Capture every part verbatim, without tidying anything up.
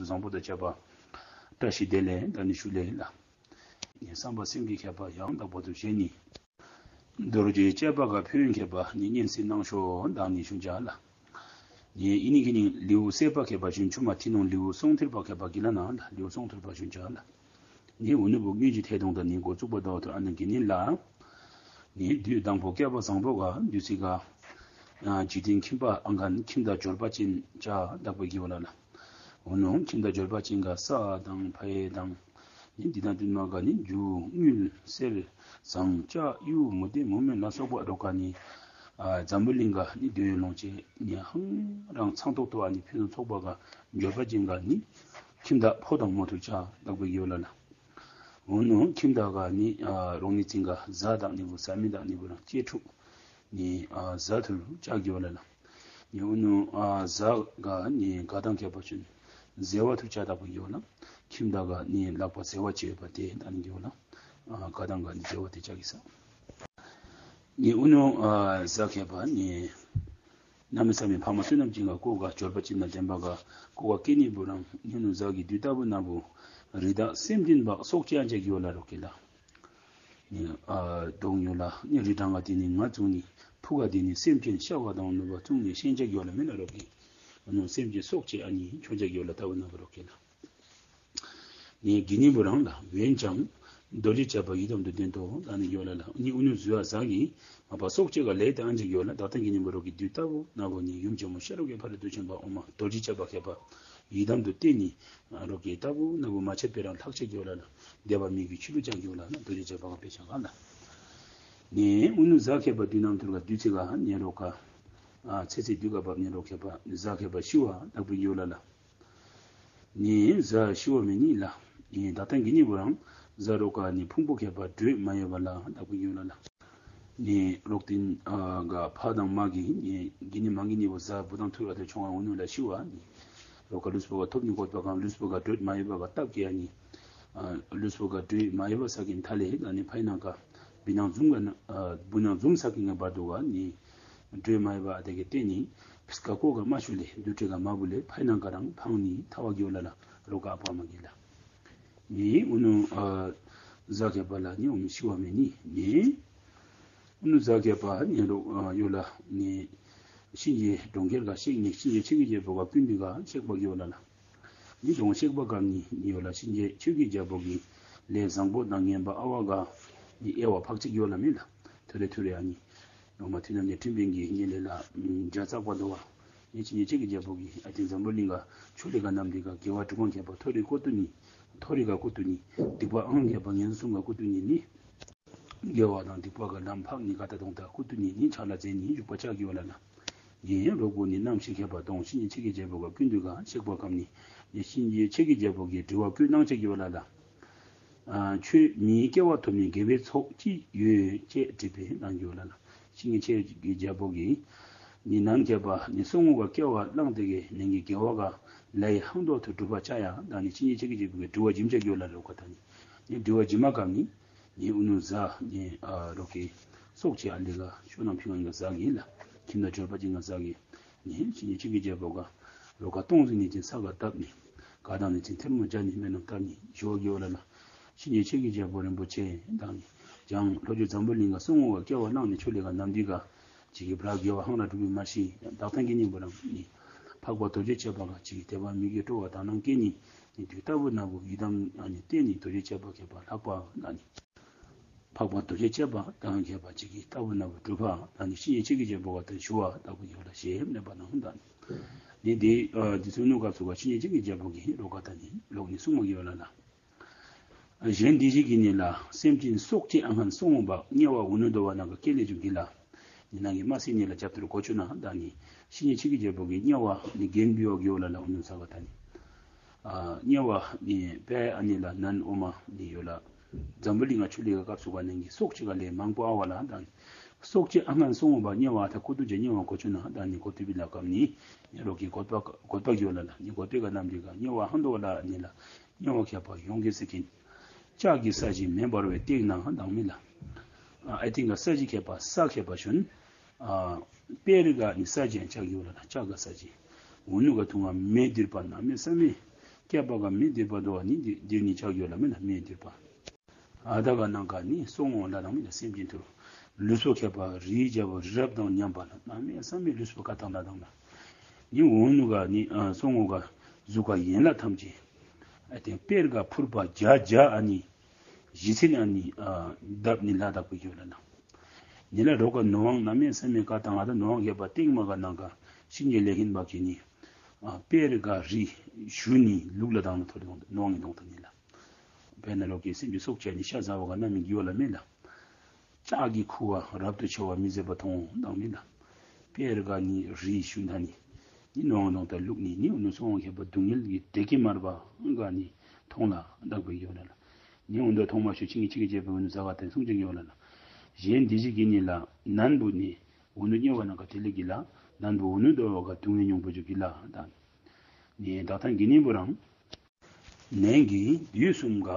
བཟང་པོ་དང་བཅས་པ་བཀྲ་ཤིས་བདེ་ལེགས་ད་ནི་ཞུ་ལེ་ལགས། ནི་བསམ་པ་སེམས་ཀྱི་ཁྱད་པར་ཡང་དག་པ་དུ་བཞེས་ནི། རྡོ་རྗེ་བཅས་པ་ག་ཕན་ཡོན་ཁྱད་པར་ནི་སྙན་གསན་གནང་ཤོག་ད་ནི་ཞུ་ཅ་ལགས། ནི་ཨི་ནི་གི་ནི་ལེའུ་གསལ་བ་ཁྱད་པར་ཞུན་ཆུ་མ་ཐི་ནོང་ལེའུ་སོང་ཐེར་པ་ཁྱད་པར་གི་ལ་ན་ལགས། ལེའུ་སོང་ཐེར་པ་ཞུ་ཅ་ལགས། ནི་འུ་ནུ་བུ་དངོས་ཀྱི་ཐད་གཏོང་དང་ནི་འགོ་བཙུགས་པ་དོ་ཐུ་ཨ་ནི་གི་ནི་ལ། ནི་དུས་དང་པོ་བསྐལ་པ་བཟང་པོ་ག་དུས་ཚིགས་ག་ཨ་འཇིག་རྟེན་ཁྱིམ་པ་ཨང་གན་ཁྱིམ་དང་འབྱོར་པ་ཅན་ཅ་དག་པའི་གི་ཝ་ལ་ལ། འོ་ནུ་ཁྱིམ་དང་འབྱོར་པ་ཅན་ག་ས་དང་ཕ་ཡེ་དང་ནི་འདི་དང་བསྟུན་མ་ག་ནི་རྒྱུ་དངུལ་གསེར་ཟངས་ལྕགས་གཡུ་མུ་ཏིག་མུ་མེན་ལ་སོགས་པ་རོ་ཀ་ནི་ཨ་འཛམ་བུ་གླིང་ག་ནི་འདོད་ཡོན་ལོངས་སྤྱོད་ནི་ཧང་རང་ཚང་ཐོག་ཏུ་ཨ་ནི་ཕུན་སུམ་ཚོགས་པ་ག་འབྱོར་པ་ཅན་ག་ནི་ཁྱིམ་དང་ཕོ་དང་མོ་ཐུ་ཅ་དག་པའི་གི་ཝ་ལ་ལ། འོ་ནུ་ཁྱིམ་དང་ག་ནི་ཨ་རོང་ནི་ཙིང་ག་གཟའ་དང་ནི་བུ་གཟའ་མི་དང་ནི་བུ་རང་གཅེས་ཕྲུག་ནི་ཨ་གཟའ་ཐུར་ཅ་གི་ཝ་ལ་ལ། ནི་འོ་ནུ་ཨ་གཟའ་ག་ནི་ག་དང་ཁྱད་པར་ཞུན་ཟེ་བ་ཐུར་ཅ་དག་པའི་གི་ཝ་ལ། ཁྱིམ་དང་ག་ནི་ལག་པ་ཟེ་བ་ཅ་ཡོད་པ་དེ་ད་ནི་གི་ཝ་ལ། ཨ་ག་དང་ག་ནི་ཟེ་བ་དེ་ཅ་གི་ས། ནི་འོ་ནུ་ཨ་གཟའ་ཁྱད་པར་ནི་གནམ་མེད་ས་མེད་ཕ་མ་བསོད་ནམས་ཅན་ག་ཀོ་ག་འབྱོར་པ་ཅན་ན་ལྡན་པ་ག་ཀོ་ག་སྐྱེ་ནི་བུ་རང་ནི་འོ་ནུ་གཟའ་གི་དུས་ལྟ་བུ་ན་བུ་རི་དྭགས་སེམས་ཅན་བ་སྲོག་གཅོད་ཨན་ཅ་གི་ཝ་ལ་རོ་ཀེ་ལ། ནི་ཨ་གདོང་ཡོ་ལ་ནི་རི་དང་ག་དེ་ནི་ང་བཙུགས་ནི་ཕུ་ག་དེ་ནི་སེམས་ཅན་ཤ་བ་དང་ནུ་བ་བཙུགས་ནི་ཤན་ཅ་གི་ཝ་ལ་མེ་ན་རོ་ཀེ། འོ་ནུ་སེམས་ཅན་སྲོག་གཅོད་ཨ་ནི་ཆོ་ཅ་གི་ཝ་ལ་ལྟ་བུ་ན་བུ་རོ་ཀེ་ལ། ནི་གི་ནི་བུ་རང་ལ་འོན་ཀྱང་རྡོ་རྗེ་བཅས་པ་ཡི་དམ་དུ་ལྡན་ཏོ་ད་ནི་གི་ཝ་ལ་ལ། ནི་འོ་ནུ་གཟུ་བ་གཟའ་གི་མ་པ་སྲོག་གཅོད་ག་ལས་ཏེ་ཨན་ཅ་གི་ཝ་ལ་ད་ལྟ་གི་ནི་བུ་རོ་ཀེ་དུས་ལྟ་བུ་ན་བུ་ནི་ཡུམ་ཆེན་མོ་ཤ་རོ་ཀེ་ཕ་རི་དུ་ཆེན་པ་འོ་མ་རྡོ་རྗེ་བཅས་པ་ཁྱད་པར་ཡི་དམ་དུ་བསྟེན་ནི་རོ་ཀེ་ལྟ་བུ་ན་བུ་མ་ཆད་པེ་རང་ལྷག་ཅ་གི་ཝ་ལ་ལ་འདས་པ་མི་གི་ཆུ་ལུ་ཅ་གི་ཝ་ལ་ལ་རྡོ་རྗེ་བཅས་པ་ག་པེ་ཅ་ག་ལ། ནི་འོ་ནུ་གཟའ་ཁྱད་པར་དུས་ནམ་ཐུར་ག་དུས་ཚིགས་ག་ནི་རོ་ཀ་ཨ་ཚེ་ཚེ་དུས་ག་བབ་ནི་རོ་ཁྱད་པར་གཟའ་ཁྱད་པར་ཤི་བ་དག་པའི་གི་ཝ་ལ་ལ། ནི་གཟའ་ཤི་བ་མེ་ནི་ལ། ནི་ད་ལྟ་གི་ནི་བུ་རང་གཟའ་རོ་ཀ་ནི་ཕུང་པོ་ཁྱད་པར་དྲོད་མ་ཡོད་པ་ལ་དག་པའི་གི་ཝ་ལ་ལ། ནི་རོག་ཏིན་ཨ་ག་ཕ་དང་མ་གི་ནི་གི་ནི་མ་གི་ནི་བུ་གཟའ་བུ་དང་ཐུར་བ་དེ་ཆུང་བ་འོ་ནུ་ལ་ཤི་བ་ནི་རོ་ཀ་ལུས་པོ་ག་ཐོབ་ནི་གོ་པ་གང་ལུས་པོ་ག་དྲོད་མ་ཡོད་པ་ག་སྟབས་ཀྱི་ཨ་ནི་ཨ་ལུས་པོ་ག་དྲོད་མ་ཡོད་པ་ས་གི་མཐའ་ལས་ད་ནི་ཕའི་ནང་ག་བི་ནང་འཛུམ་ག་ན་ཨ་བུ་ནང་འཛུམ་ས་གི་ང་བར་དུ་ག་ནི་དྲོད་མ་ཡོད་པ་དེ་གི་སྟེ་ནི་ཕིས་ཀ་ཀོ་ག་མ་ཤུ་ལེ་དུ་དྲོད་ག་མ་བུ་ལེ་ཕའི་ནང་ག་རང་ཕང་ནི་ཐ་བ་གི་ཝ་ལ་ལ་རོ་ཀ་ཨ་པ་མ་གི་ལ། ནི་འོ་ནུ་ཨ་གཟའ་ཁྱད་པར་ལ་ནི་འོ་ནུ་ཤི་བ་མེ་ནི་ནི། འོ་ནུ་གཟའ་ཁྱད་པར་ནི་རོ་ཨ་ཡོ་ལ་ནི་གཤིན་རྗེ་གྲོང་ཁྱེར་ག་གཤེགས་ནི་གཤིན་རྗེ་ཆོས་ཀྱི་རྒྱལ་པོ་ག་ཀུན་འདུས་ག་གཤེགས་པ་གི་ཝ་ལ་ལ། ནི་གྲོང་གཤེགས་པ་ག་ནི་ནི་ཡོ་ལ་གཤིན་རྗེ་ཆོས་ཀྱི་རྒྱལ་པོ་གི་ལས་བཟང་པོ་དང་ངན་པ་ཨ་བ་ག་ནི་ཨེ་བ་ཕག་ཅིག་གི་ཝ་ལ་མེ་ལ། ཐུ་རེ་ཐུ་རེ་ཨ་ནི། ཡོ་མ་ཐུན་ནམ་ནི་ཁྲིམས་དཔོན་གྱི་ཉེ་ལེ་ལ་ཇ་ཙག་པ་དོ་བ། ནི་གཤིན་རྗེ་ཆོས་ཀྱི་རྒྱལ་པོ་གི་ཨ་ཏི་འཛམ་བུ་གླིང་ག་ཆུ་ལི་ག་ནམ་དི་ག་དགེ་བ་དྲུག་པ་ཁྱད་པར་མཐོ་རིས་སྐུ་སྟོད་ནི། མཐོ་རིས་ག་སྐུ་སྟོད་ནི། སྡིག་པ་ཨང་ཁྱད་པར་ངན་སོང་ག་སྐུ་སྟོད་ནི་ནི། དགེ་བ་དང་སྡིག་པ་ག་ལམ་འཕགས་ནི་ག་ད་དོང་ད་སྐུ་སྟོད་ནི་ནི་ཕྱག་ལ་མཛད་ནི་བཞུགས་པ་ཅ་གི་ཝ་ལ་ལ། ཡེ་རོག་པོ་ནི་རྣམ་ཤེས་ཁྱད་པར་དོང་གཤིན་རྗེ་ཆོས་ཀྱི་རྒྱལ་པོ་ག་ཀུན་འདུས་ག་གཤེགས་པ་གམ་ནི། ཡེ་གཤིན་རྗེ་ཆོས་ཀྱི་རྒྱལ་པོ་གི་དྲི་བ་ཀུན་གནང་ཅ་གི་ཝ་ལ་ལ། ཨ་ཁྱོད་མིའི་སྐྱེ་བ་ཐོབ་ནི་དགེ་བའི་ཚོགས་ཅི་ཡོད་ཅེས་དྲིས་པས་གནང་གི་ཝ་ལ་ལ། གཤིན་རྗེ་ཆོས་ཀྱི་རྒྱལ་པོ་གིས་ནི་ནན་ཁྱད་པར་ནི་སོ་ངོ་ག་སྐྱེ་བ་བླངས་ཏེ་གི་ནན་གི་དགེ་བ་ག་ལ་ཡི་ཧང་དོ་ཐུ་གྲུབ་པ་ཅ་ཡ་ད་ནི་གཤིན་རྗེ་ཆོས་ཀྱི་རྒྱལ་པོ་གི་དྲི་བ་འཇིམ་ཅ་གི་ཝ་ལ་ལ་རོག་ཀ་ད་ནི། ནི་དྲི་བ་འཇིམ་མ་གམ་ནི། ནི་འུ་ནུ་གཟའ་ནི་ཨ་རོག་གི་སྲོག་གཅོད་ཨ་ལི་ག་ཤོ་ནང་ཕི་ཝང་ག་གཟའ་གི་ལ། ཁྱིམ་ན་འབྱོར་པ་ཅན་ག་གཟའ་གི། ནི་གཤིན་རྗེ་ཆོས་ཀྱི་རྒྱལ་པོ་ག་རོག་ག་སྟོང་ཟིན་ནི་ཅིན་ས་ག་བཏབ་ནི། ག་དང་ནི་ཅིན་ཐེར་མོ་སྦྱར་ནི་སྨོན་ལམ་བཏབ་ནི་ཞུ་བ་གི་ཝ་ལ་ལ། གཤིན་རྗེ་ཆོས་ཀྱི་རྒྱལ་པོ་རིན་པོ་ཆེ་དང་ནི། ཡང་ལྷོ་ཕྱོགས་འཛམ་བུ་གླིང་ག་སོ་ངོ་ག་སྐྱེ་བ་བླངས་ནི་ཆོ་ལི་ག་ནམ་དི་ག་ཅིག་གི་བྲག་དགེ་བ་ཧང་ལ་སྒྲུབ་པའི་མ་ཤི་བདག་ཐང་གི་ནི་བུ་རང་ནི། འཕགས་པ་རྡོ་རྗེ་ཆེ་བ་ག་ཅིག་གི་དད་པ་མི་དགེ་སྤྲོ་བ་དག་སྣང་སྐྱེ་ནི། ནི་དུས་ལྟ་བུ་ན་བུ་ཡི་དམ་ཨ་ནི་བསྟེན་ནི་རྡོ་རྗེ་ཆེ་བ་ཁྱད་པར་ལྷག་པ་ན་ནི། འཕགས་པ་རྡོ་རྗེ་ཆེ་བ་དང་ཁྱད་པར་ཅིག་གི་ལྟ་བུ་ན་བུ་སྒྲུབ་པ་ན་ནི་གཤིན་རྗེ་ཆོས་ཀྱི་རྒྱལ་པོ་ག་དང་ཞུ་བ་ལྟ་བུ་ཡོད་ལ་ཞེས་སྨྲས་པ་དང་ད་ནི། ནི་དེ་ཨ་དེ་ཚུ་ནུ་སྐབས་སུ་ག་གཤིན་རྗེ་ཆོས་ཀྱི་རྒྱལ་པོ་གི་རོག་ག་ད་ནི་ལོག་ནི་གསུང་མ་གི་ཝ་ལ་ལ། གཞན་འདི་ཞིག་གི་ནི་ལ་སེམས་ཅན་སྲོག་གཅོད་ཨ་ངན་སོ་ངོ་བ་དམྱལ་བ་འུ་ནུ་དོ་བ་ན་ག་སྐྱེ་ལེ་ཅུ་གི་ལ། ནི་ནང་གི་མ་སི་ནི་ལ་རྒྱབ་ཏུ་གོ་ཆུ་ན་ད་ནི་གཤིན་རྗེ་ཆོས་ཀྱི་རྒྱལ་པོ་གི་དམྱལ་བ་ནི་གན་བི་ཝ་གི་ཝ་ལ་ལ་འུ་ནུ་ས་ག་ད་ནི། ཨ་དམྱལ་བ་ནི་པེ་ཨ་ནི་ལ་ནན་འོ་མ་ནི་ཡོད་ལ། འཛམ་བུ་གླིང་ང་ཆུ་ལི་ག་སྐབས་སུ་ག་ནང་གི་སྲོག་གཅོད་ག་ལས་མང་པོ་ཨ་བ་ལ་ད་ནི། སྲོག་གཅོད་ཨ་ངན་སོ་ངོ་བ་དམྱལ་བ་ད་ཀུ་ཏུ་ཅ་དམྱལ་བ་གོ་ཆུ་ན་ད་ནི་གོ་ཏུ་བི་ལ་གམ་ནི། ནི་རོག་གི་གོད་པ་གོད་པ་གི་ཝ་ལ་ལ་ནི་གོད་པའི་ག་ནམ་དི་ག་དམྱལ་བ་ཧང་དོ་བ་ལ་ནི་ལ། དམྱལ་བ་ཁྱད་པར་ཡོངས་ཀྱི་སེ་ཀིན། ལྕགས་ཀྱི་ས་གཞི་མེ་འབར་བའི་སྟེང་ན་དང་མི་ལ། ཨ་ཨའི་ཏེན་ག་ས་གཞི་ཁྱད་པར་ས་ཁྱད་པར་ཞུན། ཨ་དཔེ་རི་ག་ནི་ས་གཞི་ཡང་ལྕགས་ཀྱི་ཝ་ལ་ལ་ལྕགས་ག་ས་གཞི། འུ་ནུ་ག་ཐུང་ང་མེ་དིར་པ་ན་མེ་ས་མེ། བསྐལ་པ་ག་མི་འདོད་པ་དོ་ནི་འདི་འདི་ནི་ཆགས་ཡོད་ལ་མེན་ན་མི་འདོད་པ། ཨ་ད་ག་ནང་ག་ནི་སོ་ངོ་ལ་དང་མི་ལ་སེམས་ཅན་ཐུར་ལུས་པོ་ཁྱད་པར་རིའི་རྒྱལ་པོ་རི་རབ་དང་མཉམ་པ་ལ་གནམ་མེད་ས་མེད་ལུས་པོ་ཀ་དང་ལ་དང་ལ། ནི་འོ་ནུ་ག་ནི་ཨ་སོ་ངོ་ག་གཟུགས་ཀ་ཡན་ལག་ཐམས་ཅད་ཨ་དེ་དཔེར་ག་ཕུར་པ་བརྒྱ་བརྒྱ་ཨ་ནི་བཞི་ཚན་ཨ་ནི་ཨ་བརྡབ་ནི་ལ་དག་པའི་རྒྱུ་ལ་ན། ནི་ལ་རོ་ག་ནོ་ཝང་གནམ་མེད་ས་མེད་ཀ་དང་ཨ་ད་ནོ་ཝང་ཡོད་པ་སྟེང་མ་ག་ནང་ག་ཤིང་གི་ལས་ཧིན་པ་གི་ནི་ཨ་དཔེར་ག་རི་ཞུ་ནི་ལུག་ལ་དང་ལ་ཐོར་དོང་ནོ་ཝང་གི་དོང་ཐ་ནི་ལ། དཔེར་ན་ལོ་གི་སེམས་ཀྱི་སྲོག་བཅད་ནི་ཤ་ཟ་བ་ག་གནམ་མེད་རྒྱུ་ལ་མེད་ལ། ལྕགས་ཀྱི་ཁུ་བ་རབ་ཏུ་ཕྱེ་བ་མི་བཟད་པ་མཐོང་དང་མི་ལ། དཔེར་ག་ནི་རི་ཞུ་ན་ནི། ནི་ནོ་ཝང་དོང་ཐ་ལུག་ནི་ནི་འུ་ནུ་སོ་ངོ་ཁྱད་པར་སྡུག་བསྔལ་གྱི་བདེ་སྐྱིད་མར་པ་ག་ནི་མཐོང་ལ་དག་པའི་རྒྱུ་ལ་ལ། ནི་འུ་ནུ་མཐོང་མ་ཤུ་ཆིང་གི་ཆིང་གི་རྒྱལ་པོ་འུ་ནུ་ཟ་ག་ཏེ་གསུང་ཅིང་རྒྱལ་བ་ལ་ལ། གཞན་འདི་ཞིག་གི་ནི་ལ་ནན་པོ་ནི་འུ་ནུ་རྙེད་པ་ནང་ག་དེ་ལས་ཀྱི་ལ་ནན་པོ་འུ་ནུ་དོ་བ་ག་སྡུག་བསྔལ་མྱོང་པོ་ཅུ་གི་ལ་དང་། ནི་བདག་ཐང་གི་ནི་བུ་རང་། ནན་གྱི་དུས་གསུམ་ག་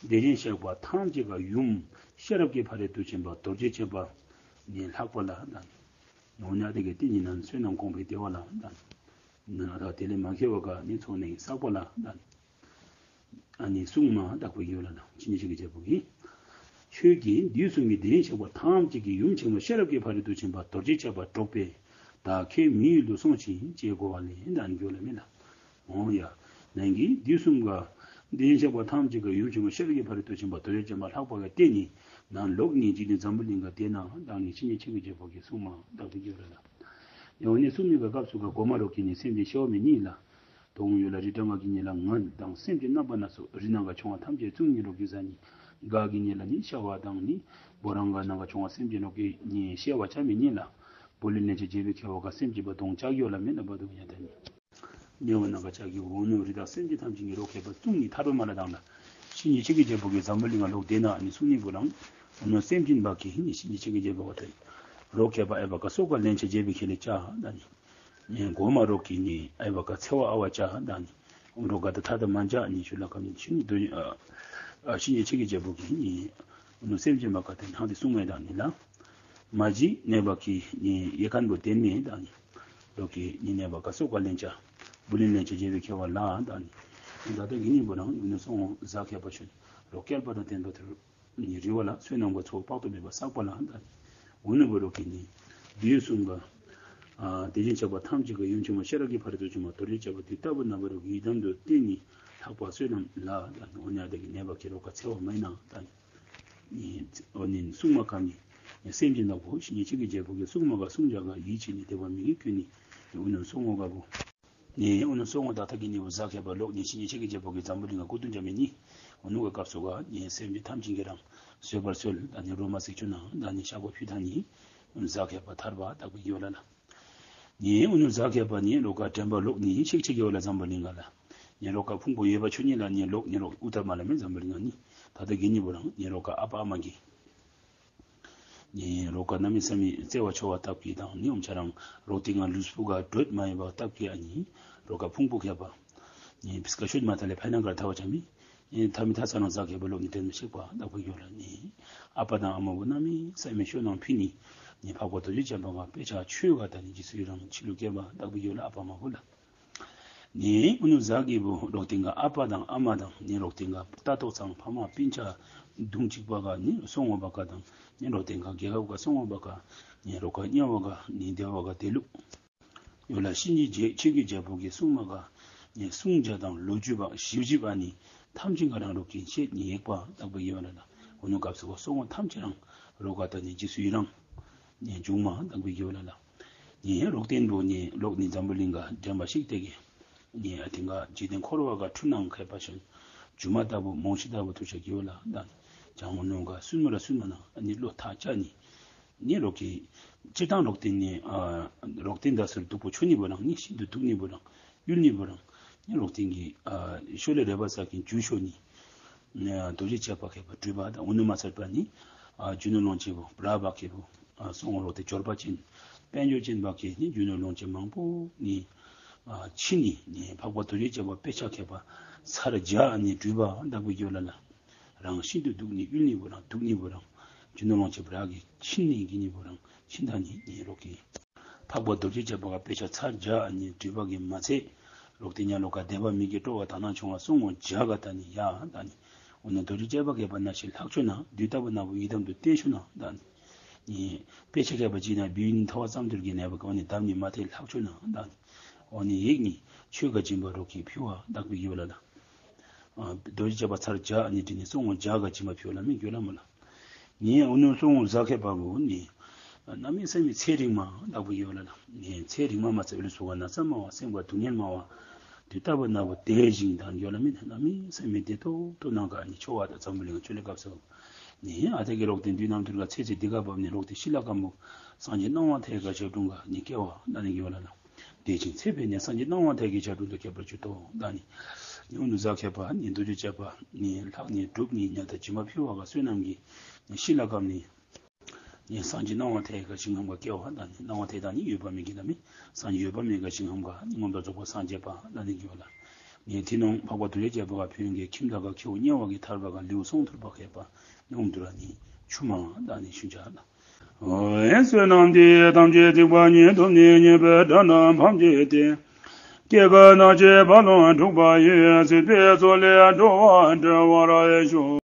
དེ་བཞིན་གཤེགས་པ་ཐམས་ཅད་ཀ་ཡུམ་ཤེས་རབ་ཀྱི་ཕ་རོལ་ཏུ་ཕྱིན་པ་རྡོ་རྗེ་འཆང་པ་ནི་ལྷག་པ་ལ་དང་། ནོ་ཉ་དེ་ག་ཏེ་ཉི་ནན་བསོད་ནམས་གོང་འཕེལ་དེ་བ་ལ་དང་། ན་ད་དེ་ལས་མ་ཁེ་བ་ག་ནི་ཚོགས་ནི་བསགས་པ་ལ་དང་། ཨ་ནི་གསུང་མ་དག་པའི་རྒྱུ་ལ་ན་ཕྱི་ཉིན་ཞིག་གི་རྒྱལ་པོ་གིས། ཁྱོད་ཀྱིས་དུས་གསུམ་གྱི་དེ་བཞིན་གཤེགས་པ་ཐམས་ཅད་ཀྱི་ཡུམ་ཆེན་པོ་ཤེས་རབ་ཀྱི་ཕ་རོལ་ཏུ་ཕྱིན་པ་རྡོ་རྗེ་འཆང་པ་སྒྲོགས་པས་བདག་ཁྱེད་མི་ཡུལ་དུ་སོང་ཞིག་ཅེས་བསྒོ་བ་ལས་དང་རྒྱུ་ལ་མེད་ལ། འོང་ཡ། ནན་གྱི་དུས་གསུམ་ག་དེ་བཞིན་གཤེགས་པ་ཐམས་ཅད་ཀྱི་ཡུམ་ཆེན་པོ་ཤེས་རབ་ཀྱི་ཕ་རོལ་ཏུ་ཕྱིན་པ་རྡོ་རྗེ་འཆང་པ་ལྷག་པ་ག་བརྟེན་ནི་ནང་ལོག་ནི་འཇིག་རྟེན་འཛམ་བུ་གླིང་ག་དེ་ན་དང་ནི་ཕྱི་ཉིན་ཕྱི་གི་རྒྱལ་པོ་གིས་གསུང་མ་དག་པའི་རྒྱུ་ལ་ལ། ཡང་ནི་གསུང་མི་ག་སྐབས་སུ་ག་གོ་མ་རོག་གི་ནི་སེམས་ཅན་ཤེས་པ་མེད་ནི་ལ། དོང་ཡུལ་ལ་རི་བྲག་ང་གི་ཉེ་ལ་ངན་དང་སེམས་ཅན་རྣམ་པ་སྣ་ཚོགས་རི་ནང་ག་ཆུང་བ་ཐམས་ཅད་བཙུགས་ནི་རོག་གི་ཟ་ནི། ག་གི་ཉེ་ལ་ནི་ཤ་བ་དང་ནི་བོ་རང་ག་ནང་ག་ཆུང་བ་སེམས་ཅན་རོག་གི་ཉེ་ཤེས་པ་ཆ་མེད་ནི་ལ། བུ་ལི་ནེ་ཆེ་བྱེད་པའི་ཁེ་བ་ག་སེམས་ཅན་པ་དོང་ལྕགས་ཡོད་ལ་མེད་ན་པ་དོང་ཉ་ད་ནི། ཉེ་བ་ནང་ག་ལྕགས་ཀྱི་འོ་ནུ་རི་དྭགས་སེམས་ཅན་ཐམས་ཅད་ཀྱི་རོག་ཁེ་བ་བཙུགས་ནི་ཐར་པ་མ་ལ་དང་ལ། ཕྱི་ཉིན་ཕྱི་གི་རྒྱལ་པོ་གིས་འཛམ་བུ་གླིང་ང་ལོག་དེ་ན་ནི་གསུང་ནི་བུ་རང་། འོ་ནུ་སེམས་ཅན་པ་གི་ནི་ཕྱི་ཉིན་ཕྱི་གི་རྒྱལ་པོ་བ་ད་ནི། རོག་ཁེ་བ་ཨའི་བ་ག་སོགས་ག་ལན་ཆ་བྱེད་པའི་ཁེ་ལས་ལྕགས་ད་ནི། ནི་གོ་མ་རོག་གི་ནི་ཨའི་བ་ག་ཚེ་བ་ཨ་བ་ལྕགས་ད་ནི། རོག་ག་ད་ཐ་ད་མ་ལྕགས་ནི་ཤུ་ལ་ཀ་ནི་ཕྱི་ཉིན་དུ་ཨ་ཕྱི་ཉིན་ཕྱི་གི་རྒྱལ་པོ་གི་ནི། འོ་ནུ་སེམས་ཅན་པ་ག་ད་ནང་དེ་གསུང་མེད་ད་ནི་ལ། མ་གཞི་ནེ་བ་གི་ནི་ཡེ་ཁན་བུ་དེན་མེ་ད་ནི། རོག་གི་ནི་ནེ་བ་ག་སོགས་ག་ལན་ཆ། བུ་ལི་ལན་ཆ་བྱེད་པའི་ཁེ་བ་ལ་ད་ནི། ད་ལྟ་གི་ནི་བུ་རང་འོ་ནུ་སོ་ངོ་ཟ་ཁེ་བ་ཆུན། རོག་བསྐལ་པ་དང་ལྡན་པ་དེ་རུ་ནི་རི་བ་ལ་བསོད་ནམས་ག་ཚོགས་དཔག་ཏུ་མེད་པ་བསགས་པ་ལ་ད་ནི། འོ་ནུ་བུ་རོག་གི་ནི་དུས་གསུམ་ག་ཨ་དེ་བཞིན་གཤེགས་པ་ཐམས་ཅད་ཀྱི་ཡུམ་ཆེན་མོ་ཤེས་རབ་ཀྱི་ཕ་རོལ་ཏུ་ཕྱིན་པ་རྡོ་རྗེ་འཆང་པ་དེ་ལྟ་བུ་རྣམ་པ་རོག་གི་ཡི་དམ་དུ་བསྟེན་ནི་ལྷག་པ་བསོད་ནམས་ལ་ད་ནི། འོ་ནུ་ཨ་ད་གི་ནེ་བ་གི་རོག་ག་ཚེ་བ་མ་ཡིན་ན་ད་ནི། ནི་འོ་ནི་གསུང་མ་ག་ནི་སེམས་ཅན་དག་པོ་ཕྱི་ཉིན་ཕྱི་གི་རྒྱལ་པོ་གིས་གསུང་མ་ག་གསུང་བྱ་ག་ཡིད་ཆེས་ནི་དད་པ་མི་གི་ཀུན་ནི་འོ་ནུ་སོ་ངོ་ག་བུ། ནི་འོ་ནུ་སོ་ངོ་ད་ད་གི་ནི་བུ་ཟ་ཁེ་བ་ལོག་ནི་ཕྱི་ཉིན་ཕྱི་གི་རྒྱལ་པོ་གིས་འཛམ་བུ་གླིང་ག་སྐུ་མདུན་བྱ་མི་ནི། འོ་ནུ་ག་སྐབས་སུ་ག་ནི་སེམས་ཅན་ཐམས་ཅད་ཀྱི་རང་བཟོད་པར་གསོལ་ད་ནི་རོ་མ་སིག་ཆུ་ན་ད་ནི་ཤ་གོ་ཕུད་ད་ནི། ཟ་ཁེ་བ་ཐར་པ་དག་པའི་རྒྱུ་ལ་ལ། ནི་འོ་ནུ་ཟ་ཁེ་བ་ནི་རོག་ག་དྲན་པ་ལོག་ནི་ཤིག་ཆེ་གི་བ་ལ་འཛམ་བུ་གླིང་ག་ལ། ནི་རོག་ག་ཕུང་པོ་ཡོད་པ་ཆོ་ནི་ལ་ནི་ལོག་ནི་རོག་ཨུ་ཐ་མ་ལ་མེ་འཛམ་བུ་གླིང་ག་ནི། ད་ད་གི་ནི་བུ་རང་ནི་རོག་ག་ཨ་པ་ཨ་མ་གི། ནི་རོག་ག་གནམ་མེད་ས་མེད་བརྩེ་བ་ཆོ་བ་སྟབས་ཀྱིས་དང་ནི་འོམ་ཆ་རང་རོག་ཏིང་ང་ལུས་པོ་ག་དྲོད་མ་ཡོད་པ་སྟབས་ཀྱིས་ཨ་ནི་རོག་ག་ཕུང་པོ་ཁེ་བ། ནི་ཕིས་ཀ་ཤོད་མ་ཐ་ལེ་ཕའི་ནང་ག་ཐ་བ་ཆ་མི། ནི་ཐ་མི་ཐ་ས་ནང་ཟ་ཁེ་བ་ལོག་ནི་དེ་མི་ཤེས་པ་དག་པའི་རྒྱུ་ལ་ནི། ཨ་པ་དང་ཨ་མ་བུ་གནམ་མེད་ས་མེད་ཤོ་ནང་ཕི་ནི། ནི་འཕགས་པ་རྡོ་རྗེ་འཆང་པ་ག་དཔེ་ཆ་ཆོས་ག་ད་ནི་རྗེས་སུ་ཡི་རང་ཕྱི་ལུ་སྐྱེ་བ་དག་པའི་རྒྱུ་ལ་ཨ་པ་ཨ་མ་བུ་ལ། ནི་འོ་ནུ་ཟ་གི་བུ་རོག་ཏིང་ག་ཨ་པ་དང་ཨ་མ་དང་ནི་རོག་ཏིང་ག་ལྟ་རྟོག་ཚང་ཕ་མ་སྤུན་ཆ་གདུང་གཅིག་པ་ག་ནི་སོ་ངོ་བ་ག་དང་ནི་རོག་ཏིང་ག་རྒྱལ་ཁབ་ག་སོ་ངོ་བ་ག་ནི་རོག་ག་དམྱལ་བ་ག་ནི་བདེ་བ་ག་དེ་ལུ་ཡོད་ལ། ཕྱི་ཉིན་རྗེ་ཆོས་ཀྱི་རྒྱལ་པོ་གིས་གསུང་མ་ག་ནི་གསུང་བྱ་དང་ལོ་རྒྱུས་པ་ཞིབ་ཞིབ་ཨ་ནི་ཐམས་ཅད་ག་རང་རོག་གི་ཆེད་ནི་ཡེག་པ་དག་པའི་རྒྱུ་ལ་ལ། འོ་ནུ་སྐབས་སུ་ག་སོ་ངོ་ཐམས་ཅད་རང་རོག་ག་ད་ནི་རྗེས་སུ་ཡི་རང་ནི་འབྱུང་མ་དག་པའི་རྒྱུ་ལ་ལ། ནི་རོག་ཏིང་བུ་ནི་ལོག་ནི་འཛམ་བུ་གླིང་ག་དྲན་པ་ཤིག་དེ་གི། ནི་ཨ་ཏིང་ག་འཇིག་རྟེན་འཁོར་བ་ག་འཁྲུལ་སྣང་ཁ་ཡི་པ་ཤོན། སྒྱུ་མ་ལྟ་བུ་རྨོངས་ཤིང་ལྟ་བུ་ཐུགས་ཆ་གི་ཡོད་ལ་ད་ནི། ཅང་འོ་ནུ་ག་སུན་མ་ར་སུན་མ་ན་ནི་བློ་ཐག་བཅད་ནི། ནི་རོག་གི་སྤྱིར་བཏང་རོག་ཏིང་ནི་ཨ་རོག་ཏིང་ད་སུ་སྡུག་པོ་ཆོ་ནི་བུ་རང་ནི་ཤིན་ཏུ་སྡུག་ནི་བུ་རང་ཡུལ་ནི་བུ་རང་ནི་རོག་ཏིང་གི་ཨ་ཤོ་ལེ་རེ་བ་ས་གི་འཇུ་ཤོ་ནི། རྡོ་རྗེ་འཆང་པ་ཁེ་བ་སྤྲུལ་པ་དང་འོ་ནུ་མ་ཚར་པ་ནི། ཨ་རྒྱུ་ནོར་ལོངས་སྤྱོད་བུ་ར་བ་ཁེ་བུ། ཨ་སོ་ངོ་རོག་ཏེ་འབྱོར་པ་ཅན། དཔལ་འབྱོར་ཅན་བ་ཁེ་ནི་རྒྱུ་ནོར་ལོངས་སྤྱོད་མང་པོ་ནི། ཨ་ཕྱི་ནི་ནི་འཕགས་པ་རྡོ་རྗེ་འཆང་པ་དཔེ་ཆ་ཁེ་བ་ཚར་བརྒྱ་ནི་སྤྲུལ་པ་དག་པའི་རྒྱུ་ལ་ལ། རང་ཤིན་ཏུ་སྡུག་ནི་ཡུལ་ནི་བུ་རང་སྡུག་ནི་བུ་རང་། རྒྱུ་ནོར་ལོངས་སྤྱོད་བུ་ར་གི་ཕྱི་ནི་གི་ནི་བུ་རང་ཕྱི་ད་ནི་ནི་རོག་གི། འཕགས་པ་རྡོ་རྗེ་འཆང་པ་ག་དཔེ་ཆ་ཚར་བརྒྱ་ནི་སྤྲུལ་པ་གི་མ་ཚད། ལོག་སྟེ་ཉ་ལོག་ག་དད་པ་མི་དགེ་སྤྲོ་བ་དག་སྣང་ཆུང་བ་སྲུང་ངོ་བྱ་ག་ད་ནི་ཡ་ད་ནི། འོ་ན་རྡོ་རྗེ་ལྕགས་པ་བཀལ་བ་ན་ཤི་ལྷག་ཆོས་ན་བདུད་ལྟ་བུ་ན་བུ་ཡི་དམ་དུ་བསྟེན་ཤུ་ན་ད་ནི། ནི་དཔེ་ཆ་བཀལ་བ་ཅིག་ན་བུད་ནི་ཐ་བ་ཙམ་དུར་གྱི་ནད་པ་ག་འོ་ནི་དམ་ནི་མ་ཐེ་ལྷག་ཆོས་ན་ད་ནི། འོ་ནི་ཡིག་ནི་ཆོས་ག་སྦྱིན་པ་རོགས་ཀྱིས་ཕུལ་བ་བདག་པོའི་ཡོ་ལ་ལ། རྡོ་རྗེ་ལྕགས་པ་ཚར་བྱ་ནི་དྲི་ནི་སྲུང་ངོ་བྱ་ག་སྦྱིན་པ་ཕུལ་བ་ལ་མི་འགྱོ་ལ་མ་ལ། ནི་འུ་ནུ་སྲུང་ངོ་ཟ་ཁེ་པ་གོ་ནི། གནམ་མེད་ས་མེད་ཚེ་རིང་མ་བདག་པོ་ཡོད་ལ་ལ། ནི་ཚེ་རིང་མ་མ་ཚེ་བློ་སུ་ག་ན་ཚ་མ་བ་སེམས་པ་སྡུག་བསྔལ་མ་བ། དུས་ལྟ་བུ་ན་བུ་དེ་བཞིན་དང་ཡོད་ལ་མི་གནམ་མེད་ས་མེད་དེ་ཏོག་ཏོ་ནང་ག་ནི་ཆོ་བ་དང་འཛམ་བུ་གླིང་ཆོ་ལེ་སྐབས་སུ། ནི་ཨ་ཏེ་གི་རོགས་དེ་དུས་ནམ་དུར་ག་ཚེ་ཚེ་འདི་ག་བབ་ནི་རོགས་དེ་ཤི་ལ་ཀ་མོ་སངས་རྒྱས་སྣང་བ་མཐའ་ཡས་ག་ཞབས་དྲུང་ག་ནི་སྐྱེ་བ་ན་ནི་ཡོད་ལ་ལ། དེ་བཞིན་ཚེ་འཕོས་ནས་སངས་རྒྱས་སྣང་བ་མཐའ་ཡས་ཀྱི་ཞབས་དྲུང་དུ་སྐྱེ་བར་གྱུར་ཏོ་ད་ནི། ནི་འུ་ནུ་ཟ་ཁེ་པ་ནི་རྡོ་རྗེ་ལྕགས་པ་ནི་ལྷག་ནི་སྒྲུབ་ནི་ཉ་ད་སྦྱིན་པ་ཕུལ་བ་ག་བསོད་ནམས་ཀྱི་ནི་ཤི་ལ་ཀ་ནི། ནི་སངས་རྒྱས་སྣང་བ་མཐའ་ཡས་ག་ཞིང་ཁམས་ག་སྐྱེ་བ་ད་ནི་སྣང་བ་མཐའ་ཡས་ད་ནི་ཡོད་པ་མེད་ཀྱི་ད་མི་སངས་རྒྱས་ཡོད་པ་མེད་ག་ཞིང་ཁམས་ག་ནི་མངོན་པར་རྫོགས་པ་སངས་རྒྱས་པ་ད་ནི་གི་བ་ལ། ནི་དེ་ནང་འཕགས་པ་རྡོ་རྗེ་ལྕགས་པ་ག་ཕུལ་གྱི་ཁྱིམ་བདག་ག་ཁྱེའུ་དམྱལ་བ་གི་ཐར་པ་ག་ལེའུ་སོང་ཐུར་པ་ཁེ་པ་ནི་འུ་ནུ་ར་ནི་ཆུ་མ་ད་ནི་ཤུན་ཆ་ལ། བསོད་ནམས་འདི་ཡིས་ཐམས་ཅད་གཟིགས་པ་ཉིད། ཐོབ་ནས་ཉེས་པའི་དགྲ་རྣམས་ཕམ་བྱས་ཏེ། སྐྱེ་རྒ་ན་འཆིའི་རྦ་ཀློང་འཁྲུགས་པ་ཡི། སྲིད་པའི་མཚོ་ལས་འགྲོ་བ་སྒྲོལ་བར་ཤོག།